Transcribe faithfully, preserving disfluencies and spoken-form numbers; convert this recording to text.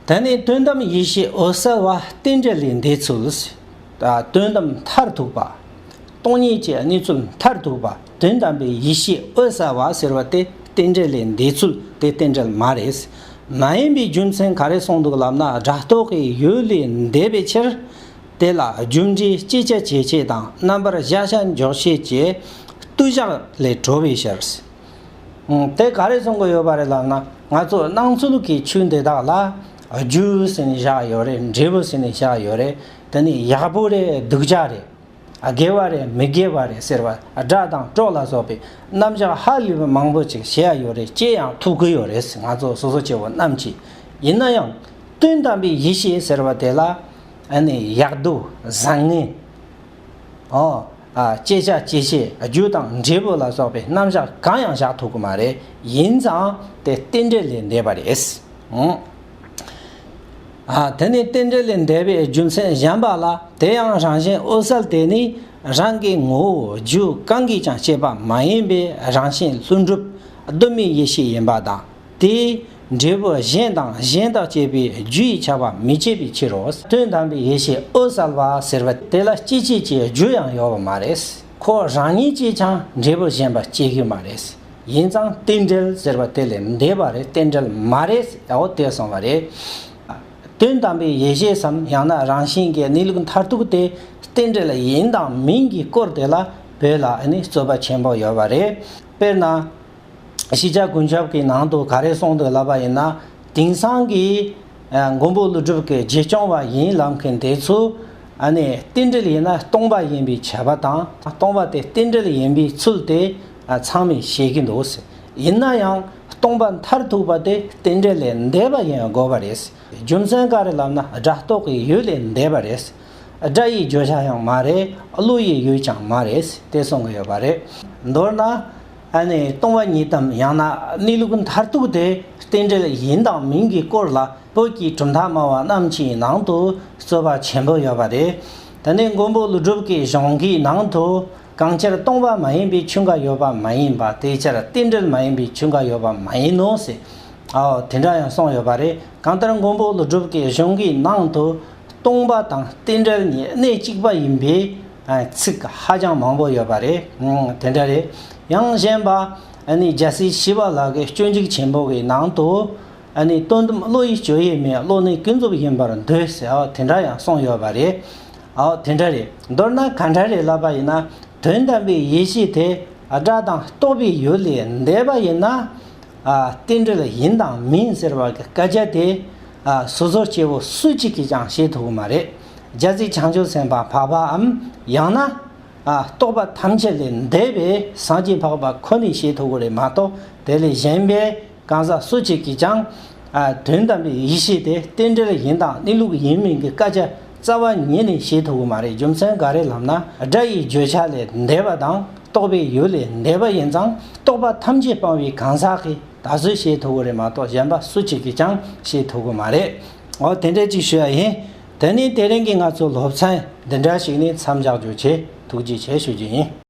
དེ་ནས་དོན་དམ་ཡེ་ཤེས་འོད་གསལ་བ་རྟེན་འབྲེལ་ལས་འདས་ཚུལ། དོན་དམ་མཐར་ཐུག་པ། སྟོང་ཉིད་ཀྱི་གནས་ཚུལ་མཐར་ཐུག་པ། དོན་དམ་པའི་ཡེ་ཤེས་འོད་གསལ་བ་ཟེར་བ་དེ་རྟེན་འབྲེལ་ལས་འདས་ཚུལ་དེ་རྟེན་འབྲེལ་མ་རེད། མ་ཡིན་པའི་རྒྱུ་མཚན་ག་རེ་གསུངས་འདུག་ལབ་ན། སྒྲ་རྟོག་གི་ཡུལ་ལས་འདས་པའི་ཕྱིར། དེ་ལ་རྒྱུ་འབྲས་སྐྱེད་བྱ་བྱེད་བྱེད་དང་རྣམ་པར་གཞག་བྱ་འཇོག་བྱེད་ཀྱི་ལྟོས་བཞག་ལས་གྲོལ་བའི་ཕྱིར། ཨང་། དེ་ག་རེ་གསུང་གི་ཡོད་པ་རེད་ལབ་ན། ང་ཚོ་སྣང་ཚུལ་གྱི་ཆོས་འདི་དག་ལ་རྒྱུ་ཟེར་ནས་བཞག་ཡོད་རེད། འབྲས་བུ་ཟེར་ནས་བཞག་ཡོད་རེད། དེ་ནས་ཡག་པོ་རེད། སྡུག་ཅག་རེད། དགེ་བ་རེད། མི་དགེ་བ་རེད་ཟེར་བ། སྒྲ་དང་གྲོགས་ལ་སོགས་པའི་རྣམ་གཞག་ཧ་ལས་པའི་མང་པོ་ཅིག་བྱེད་ཡ་ཡོད་རེད། བྱེད་ཡང་ཐུབ་ཀྱི་ཡོད་རེད། ང་ཚོ་སོ་སོ་སྐྱེ་བོ་རྣམས་ཀྱིས། ཡིན་ན་ཡང་དོན་དམ་པའི་ཡེ་ཤེས་ཟེར་བ་དེ་ལ། ཨ་ནི་ཡག་སྡུག་བཟང་ངན། ཨོ། ཨ། སྐྱེད་བྱ་སྐྱེད་བྱེད། རྒྱུ་དང་འབྲས་བུ་ལ་སོགས་པའི་རྣམ་གཞག་གང་ཡང་བཞག་ཐུབ་ཀྱི་མ་རེད། ཡིན་ཙང་དེ་རྟེན་འབྲེལ་ལས་འདས་པ་རེད། ཨང་། ཨ། དེ་ནི་རྟེན་འབྲེལ་ལས་འདས་པའི་རྒྱུ་མཚན་གཞན་པ་ལ། དེ་ཡང་རང་བཞིན་འོད་གསལ་དེ་ནི་རང་གི་ངོ་བོ་རྒྱུ་གང་གིས་ཀྱང་སྐྱེད་པ་མ་ཡིན་པའི་རང་བཞིན་ལྷུན་གྲུབ་གདོད་མའི་ཡེ་ཤེས་ཡིན་པ་དང་། དེའི་འབྲས་བུ་གཞན་དང་གཞན་དག་སྐྱེད་པའི་རྒྱུ་ཡི་ཆགས་པ་མི་སྐྱེད་པའི་ཕྱིར་རོ། དོན་དམ་པའི་ཡེ་ཤེས་འོད་གསལ་བ་ཟེར་བ་དེ་ལ་སྐྱེད་བྱེད་ཀྱི་རྒྱུ་ཡང་ཡོད་པ་མ་རེད། ཁོ་རང་ཉིད་ཀྱིས་ཀྱང་འབྲས་བུ་གཞན་པ་སྐྱེད་ཀྱི་མ་རེད། ཡིན་ཙང་རྟེན་འབྲེལ་ཟེར་བ་དེ་ལས་འདས་པ་རེད། རྟེན་འབྲེལ་མ་རེད། འོ་དེ་གསུངས་པ་རེད། དོན་དམ་པའི་ཡེ་ཤེས་སམ། ཡང་ན་རང་བཞིན་གྱི་གནས་ལུགས་མཐར་ཐུག་དེ་རྟེན་འབྲེལ་ཡིན་དང་མིན་གྱི་སྐོར་དེ་ལ་བོད་ལ་ནི་རྩོད་པ་ཆེན་པོ་ཡོད་པ་རེད། དཔེར་ན། ཤེས་བྱ་ཀུན་ཁྱབ་ཀྱི་ནང་དུ་ག་རེ་གསུངས་འདུག་ལབ་པ་ཡིན་ན། དེང་སང་གི་ཨ་མགོན་པོ་ཀླུ་སྒྲུབ་ཀྱི་རྗེ་སྐྱོང་བ་ཡིན་ལབ་མཁན་དེ་ཚོ། ཨ་ནི་རྟེན་འབྲེལ་ཡིན་ན་སྟོང་པ་ཡིན་པའི་ཁྱབ་པ་དང་། སྟོང་པ་དེ་རྟེན་འབྲེལ་ཡིན་པའི་ཚུལ་དེ་ཨ་ཚང་མས་ཤེས་ཀྱི་འདུག་ཟེར། ཡིན་ན་ཡང་སྟོང་པ་མཐར་ཐུག་པ་དེ་རྟེན་འབྲེལ་ལས་འདས་པ་ཡིན་དགོས་པ་རེད། རྒྱུ་མཚན་ག་རེ་ལབ་ན། སྒྲ་རྟོག་གི་ཡུལ་ལས་འདས་པ་རེད། སྒྲ་ཡི་བརྗོད་བྱ་ཡང་མ་རེད། བློ་ཡི་ཡུལ་ཀྱང་མ་རེད། དེ་གསུང་གི་ཡོད་པ་རེད། མདོར་ན། ཨ་ནི་སྟོང་པ་ཉིད་དམ། ཡང་ན་གནས་ལུགས་མཐར་ཐུག་དེ་རྟེན་འབྲེལ་ཡིན་དང་མིན་གྱི་སྐོར་ལ་བོད་ཀྱི་གྲུབ་མཐའ་སྨྲ་བ་རྣམས་ཀྱི་ནང་དུ་རྩོད་པ་ཆེན་པོ་ཡོད་པ་རེད། དེ་ནས་མགོན་པོ་ཀླུ་སྒྲུབ་ཀྱི་གཞུང་གི་ནང་དུ། གང་ཕྱིར་སྟོང་པ་མ་ཡིན་པའི་ཆོས་འགའ་ཡོད་པ་མ་ཡིན་པ། དེ་ཕྱིར་རྟེན་འབྲེལ་མ་ཡིན་པའི་ཆོས་འགའ་ཡོད་པ་མ་ཡིན་ནོ་ཟེར། ཨའོ། དེ་འདྲ་ཡང་གསུངས་ཡོད་པ་རེད། གང་ལྟར་མགོན་པོ་ཀླུ་སྒྲུབ་ཀྱི་གཞུང་གི་ནང་དུ་སྟོང་པ་དང་རྟེན་འབྲེལ་གཉིས་གནད་གཅིག་པ་ཡིན་པའི་ཚིག་ཧ་ཅང་མང་པོ་ཡོད་པ་རེད། ཨང་། དེ་འདྲ་རེད། ཡང་གཞན་པ་ཨ་ནི་རྒྱལ་སྲས་ཞི་བ་ལྷ་གི་སྤྱོད་འཇུག་ཆེན་པོ་གི་ནང་དུ། ཨ་ནི་དོན་དམ་བློ་ཡི་སྤྱོད་ཡུལ་མིན། བློ་ནི་ཀུན་རྫོབ་ཡིན་པར་འདོད་ཟེར། ཨའོ། དེ་འདྲ་ཡང་གསུངས་ཡོད་པ་རེད། ཨའོ། དེ་འདྲ་རེད། མདོར་ན་ག་འདྲ་རེད་ལབ་པ་ཡིན་ན། དོན་དམ་པའི་ཡེ་ཤེས་དེ་སྒྲ་དང་རྟོག་པའི་ཡུལ་ལས་འདས་པ་ཡིན་ན། ཨ། རྟེན་འབྲེལ་ཡིན་དང་མིན་ཟེར་བ་གི་སྐད་ཆ་དེ། ཨ། སོ་སོ་སྐྱེ་བོ་སུ་གཅིག་གིས་ཀྱང་ཤེས་ཐུབ་ཀྱི་མ་རེད། རྒྱལ་སྲས་བྱང་ཆུབ་སེམས་དཔའ་འཕགས་པའམ། ཡང་ན། ཨ། རྟོག་པ་ཐམས་ཅད་ལས་འདས་པའི་སངས་རྒྱས་འཕགས་པ་ཁོ་ནས་ཤེས་ཐུབ་ཀྱི་རེད་མ་གཏོགས། དེ་ལས་གཞན་པའི་གང་ཟག་སུ་གཅིག་གིས་ཀྱང་། ཨ། དོན་དམ་པའི་ཡེ་ཤེས་དེ་རྟེན་འབྲེལ་ཡིན་དང་གནས་ལུགས་ཡིན་མིན་གྱི་སྐད་ཆ་རྩ་བ་ཉིད་ནས་བཤད་ཐུབ་ཀྱི་མ་རེད། རྒྱུ་མཚན་ག་རེ་ལབ་ན། སྒྲ་ཡི་བརྗོད་བྱ་ལས་འདས་པ་དང་རྟོག་པའི་ཡུལ་ལས་འདས་པ་ཡིན་ཙང་། རྟོག་པ་ཐམས་ཅད་སྤངས་པའི་གང་ཟག་གིས་ད་གཟོད་བཤད་ཐུབ་ཀྱི་རེད་མ་གཏོགས། གཞན་པ་སུ་གཅིག་གིས་ཀྱང་བཤད་ཐུབ་ཀྱི་མ་རེད། འོ། དེ་འདྲ་ཅིག་ཞུ་ཡ་ཡིན། དེ་ནས་དེ་རིང་གི་ང་ཚོའི་སློབ་ཚན་འདི་འདྲ་ཞིག་ནས་མཚམས་འཇོག་རྒྱུ་བྱེད། ཐུགས་རྗེ་ཆེ་ཞུ་རྒྱུ་ཡིན།